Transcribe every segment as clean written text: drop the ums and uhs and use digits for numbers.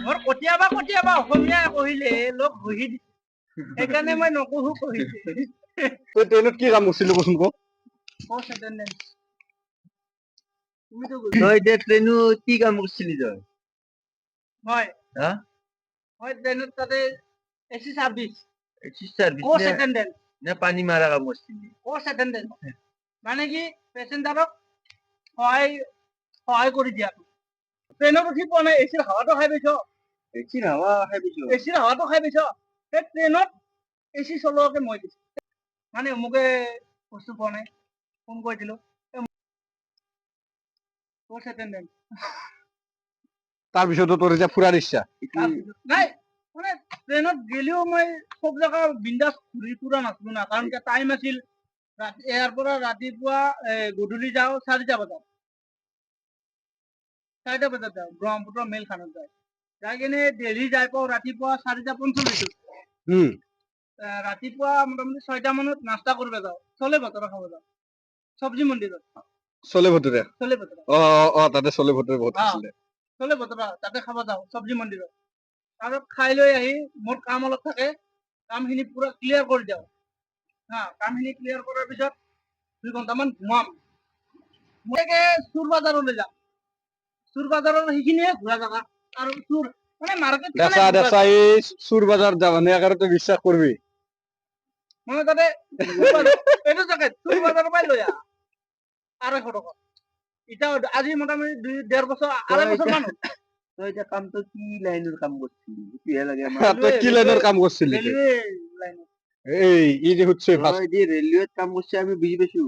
মোৰ কেতিয়াবা কেতিয়াবা অসমীয়া কহিলে লোক বহি দিছে, সেইকাৰণে মই নকহো কহিছে। তই ট্ৰেইনত কি কাম কৰিছিলি কচোন ক? কোচ এটেণ্ডেঞ্চ, তুমিতো তই এতিয়া ট্ৰেইনত কি কাম কৰিছিলি তই? মই হা? মই ট্ৰেইনত তাতে AC service. AC service Koch নে? এটেণ্ডেঞ্চ। নে পানী মাৰা কাম কৰিছিলি? কোচ এটেণ্ডেঞ্চ মানে কি, পেচেঞ্জাৰক সহায় সহায় কৰি দিয়াটো। ট্ৰেইনত উঠি পোৱা নাই? এচিৰ হাৱাটো খাই পাইছ? এচিৰ হাৱা খাই পাইছো। এচিৰ হাৱাটো খাই পাইছ? সেই ট্ৰেইনত এচি চলোৱাকে মই দিছো। মানে অমুকে বস্তু পোৱা নাই, ফোন কৰি দিলো, কোচ এটেণ্ডেঞ্চ। তাৰপিছতো তোৰ এতিয়া ফুৰাৰ ইচ্ছা? নাই, মানে ট্ৰেইনত গেলেও মই চব জেগা বিন্দাছ ঘূৰি ফুৰা নাছিলো না, কাৰণ টাইম আছিল। ৰাতি ইয়াৰ পৰা ৰাতিপুৱা গধূলি যাওঁ 4টা বজাত, 4টা বজাত যাওঁ ব্ৰহ্মপুত্ৰ মেইলখানত যাওঁ, যাই কিনে দেলহি যাই পাওঁ ৰাতিপুৱা 4টা 45ত। ৰাতিপুৱা মোটামুটি 6টা মানত নাস্তা কৰিব যাওঁ, চলে ভটৰা খাব যাওঁ চব্জি মন্দিৰত। চলে ভটুৰে? চলে ভটৰা। অ অ অ তাতে চলে ভটুৰে বহুত আছিলে। চলে ভটৰা তাতে খাব যাওঁ চব্জি মন্দিৰত। তাৰপিছত খাই লৈ আহি মোৰ কাম অলপ থাকে, কামখিনি পুৰা ক্লিয়াৰ কৰি দিওঁ। হা, কামখিনি ক্লিয়াৰ কৰাৰ পিছত 2 ঘণ্টামান ঘুমাম। মই চুৰ বজাৰলৈ যাম। চুৰ বজাৰৰ সেইখিনিয়ে ঘূৰা জেগা আৰু চুৰ মানে মাৰ্কেট। দেখা দেখা, এই চুৰ বজাৰ যাবানে একেবাৰে তই বিশ্বাস কৰবি? মানে তাতে চুৰ বজাৰ, এইটো জেগাত চুৰ বজাৰৰ পৰাই লৈ আহা 250 টকা। এতিয়া আজি মোটামুটি দুই ডেৰ বছৰ, আঢ়ৈ বছৰ মান হ'ল। তই এতিয়া কামটো কি লাইনৰ কাম কৰিছিলি, সেইটোহে লাগে আমাক। তই কি লাইনৰ কাম কৰিছিলি? ৰেলৱে লাইনত। এই ই যে সুধছে ফাৰ্ষ্ট। তই যে ৰেলৱেত কাম কৰিছে আমি বুজি পাইছো।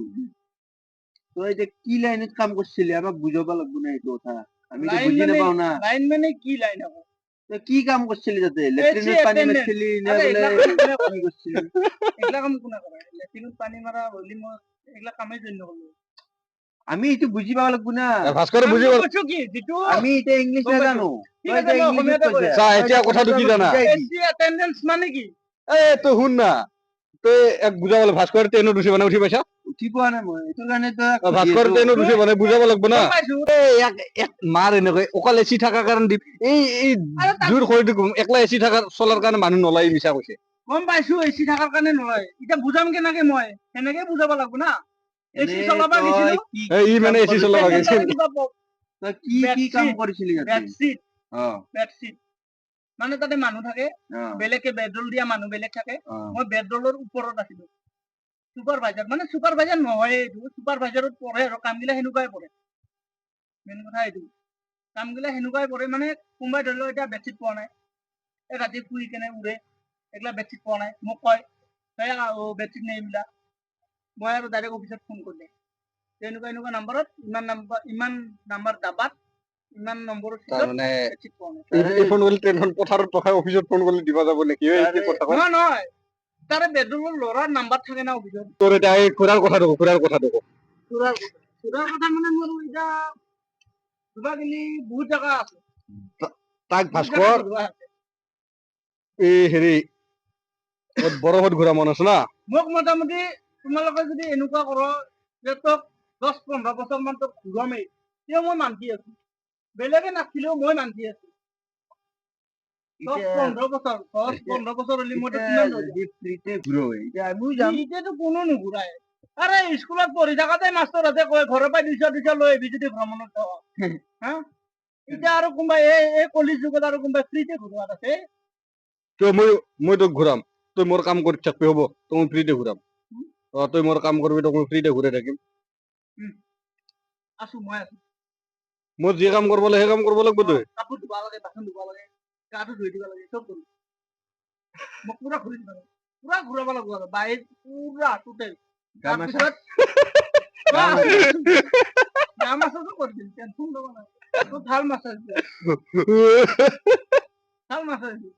তই এতিয়া কি লাইনত কাম কৰিছিলি, আমাক বুজাব লাগব না সেইটো কথা? আমিতো লাইন বুজি মানে নাপাওঁ না। লাইন মানে কি লাইন আকৌ? তই কি কাম কৰিছিলি তাতে? লেট্ৰিনত পানী attendant। মাৰিছিলি নে? আৰে বোলে এইগিলা কাম কোনে কৰে? কি কৰিছিলি? এইগিলা কাম কোনে কৰে? লেট্ৰিনত পানী মাৰা হ'লি মই এইগিলা কামেই জইন নকৰিলো। আমি এইটো বুজি পাব লাগব না। ভাস্কৰে বুজি কামটো কৈছো কি যিটো আমি এতিয়া ইংলিছ গম পাইছো। নাজানো। ঠিক তই আছে, এতিয়া মই ইংলিছত অসমীয়াতে কৈ কৈছা। চা, তই এতিয়া কথাটো কি জানা? বুজাই দি। এচি এটেণ্ডেন্স মানে কি? এ তই শুন না, তই এক বুজাব। ভাস্কৰ ট্ৰেইনত উঠি মানে উঠি পাইছা? উঠি পোৱা নাই মই, এইটো কাৰণে তই অ, ভাস্কৰ ট্ৰেইনত উঠি মানে বুজাব লাগব না। গম পাইছো। এই এক এক মাৰ এনেকৈ অকল এচি থাকাৰ কাৰণে দিম এই এই আৰু তাত জোৰ কৰি দিম। একলা এচি থাকাৰ চলাৰ কাৰণে মানুহ নলাই, মিছা কৈছে। গম পাইছো, এচি থকাৰ কাৰণে নলয়। এতিয়া বুজাম কেনেকে মই? সেনেকে বুজাব লাগব না। এচি এনে চলাব তই গৈছিলো। কি এই ই মানে কাম এচি চলাব কৰিছিলি? গৈছিল। কিবা তই কি কি কাম বেডশ্বীট। কৰিছিলি তাতে? বেডশ্বীট। বেডশ্বীট মানে তাতে মানুহ থাকে বেলেগকে, বেডৰোল দিয়া মানুহ বেলেগ থাকে। মই বেডৰোলৰ ওপৰত আছিলো, চুপাৰভাইজাৰ। মানে চুপাৰভাইজাৰ নহয়, এইটো চুপাৰভাইজাৰত পৰে আৰু কামগিলা সেনেকুৱাই পৰে। মেইন কথা এইটো, কামগিলা সেনেকুৱাই পৰে। মানে কোনোবাই ধৰি লওক এতিয়া বেডশ্বীট পোৱা নাই, এই ৰাতি শুই কেনে উৰে এইগিলা বেডশ্বীট পোৱা নাই, মোক কয়, "এই বেডশ্বীট নাই মিলা।" মই আৰু ডাইৰেক্ট অফিচত ফোন কৰি দিওঁ, তেনেকুৱা এনেকুৱা নাম্বাৰত, ইমান নাম্বাৰ, ইমান নাম্বাৰ ডাবাত, ইমান নম্বৰৰ চিটত তাৰমানে বেডশ্বীট পোৱা নাই। এই ফোন কৰিলে ট্ৰেইনখন পথাৰত ৰখাই অফিচত ফোন কৰিলে দিবা যাব নেকি? এই কি কথা কয়? নহয় নহয়, তাৰে বেডৰুমৰ ল'ৰাৰ নাম্বাৰ থাকে না অফিচত। তোৰ এতিয়া এই খুৰাৰ কথাটো ক, খুৰাৰ কথাটো ক। খুৰাৰ কথা, খুৰাৰ কথা মানে মোৰ এতিয়া ঘূৰিবা গেলি বহুত জেগা আছে। তাক বহুত জেগা ভাস্কৰ ঘূৰোৱা আছে। এই হেৰি বৰফত ঘূৰা মন আছে না? মোক মোটামুটি তোমালোকে যদি এনেকুৱা কৰ যে তোক 10-15 বছৰ মান তোক ঘূৰামেই, তেতিয়া মই মান্তি আছো। বেলেগে নাছিলেও মই মান্তি আছো। দহ এতিয়া 15 বছৰ, 10-15 বছৰ হ'লে মইতো এতিয়া কিমান হৈ যদি ফ্ৰীতে ঘূৰো, এতিয়া আমিও যাম। এতিয়াতো কোনো নুঘূৰাই। আৰে স্কুলত পঢ়ি থাকোতে মাষ্টৰহঁতে কয়, ঘৰৰ পৰা 200 200 লৈ আহিবি যদি ভ্ৰমণত যাৱ। হা, এতিয়া আৰু কোনোবাই এই এই কলি যুগত আৰু কোনোবাই ফ্ৰীতে ঘূৰোৱাত আছে? তই মই তোক ঘূৰাম। তই মোৰ কাম কৰি থাকবি, হ'ব? তোক মই ফ্ৰীতে ঘূৰাম। অ, তই মোৰ কাম কৰিবি, তোক মই ফ্ৰীতে ঘূৰাই থাকিম। আছো, মই আছো। মই যি কাম কৰিব লাগে সেই কাম কৰিব লাগিব তই। কাপোৰ ধুব লাগে, বাচন ধুব লাগে, গাটো ধুই দিব লাগে, চব কৰো। মোক পুৰা ঘূৰি দিব লাগে, পুৰা ঘূৰাব লাগিব আৰু বাহিৰ পুৰা টোটেল। তাৰপিছত গা মাছাজো কৰি দিম, টেনচন ল'ব নাই। তোৰ ভাল মাছাজ দিয়ে, ভাল মাছাজ দিয়ে।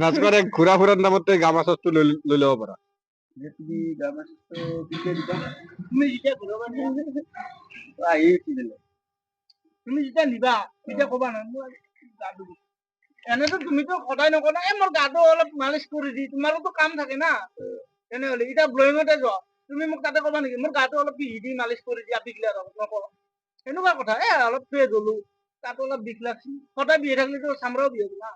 ভাস্কৰে ঘূৰা ফুৰাৰ নামত তই গা মাছাজটো লৈ লৈ ল'ব পাৰা। যে তুমি গা মাছাজটো কেতিয়া দিবা? তুমি যেতিয়া ঘূৰাব নিয়া, আহি উঠি দিলে। তুমি যেতিয়া নিবা তেতিয়া ক'বা নহয়, মোৰ গাটো বিষ। এনেতো তুমিতো সদায় নকৰা এই মোৰ গাটো অলপ মালিচ কৰি দি। তোমাৰোতো কাম থাকে না। তেনেহ'লে এতিয়া ব্লয়িঙতে যোৱা তুমি, মোক তাতে ক'বা নেকি, মোৰ গাটো অলপ পিহি দি মালিচ কৰি দিয়া পিঘিলা? নকৰা সেনেকুৱা কথা। এ অলপ ফ্ৰেছ হলো। তাত অলপ বিষ লাগছি। সদায় বিহাই থাকিলেতো চামৰাও বিষ হ'ব না।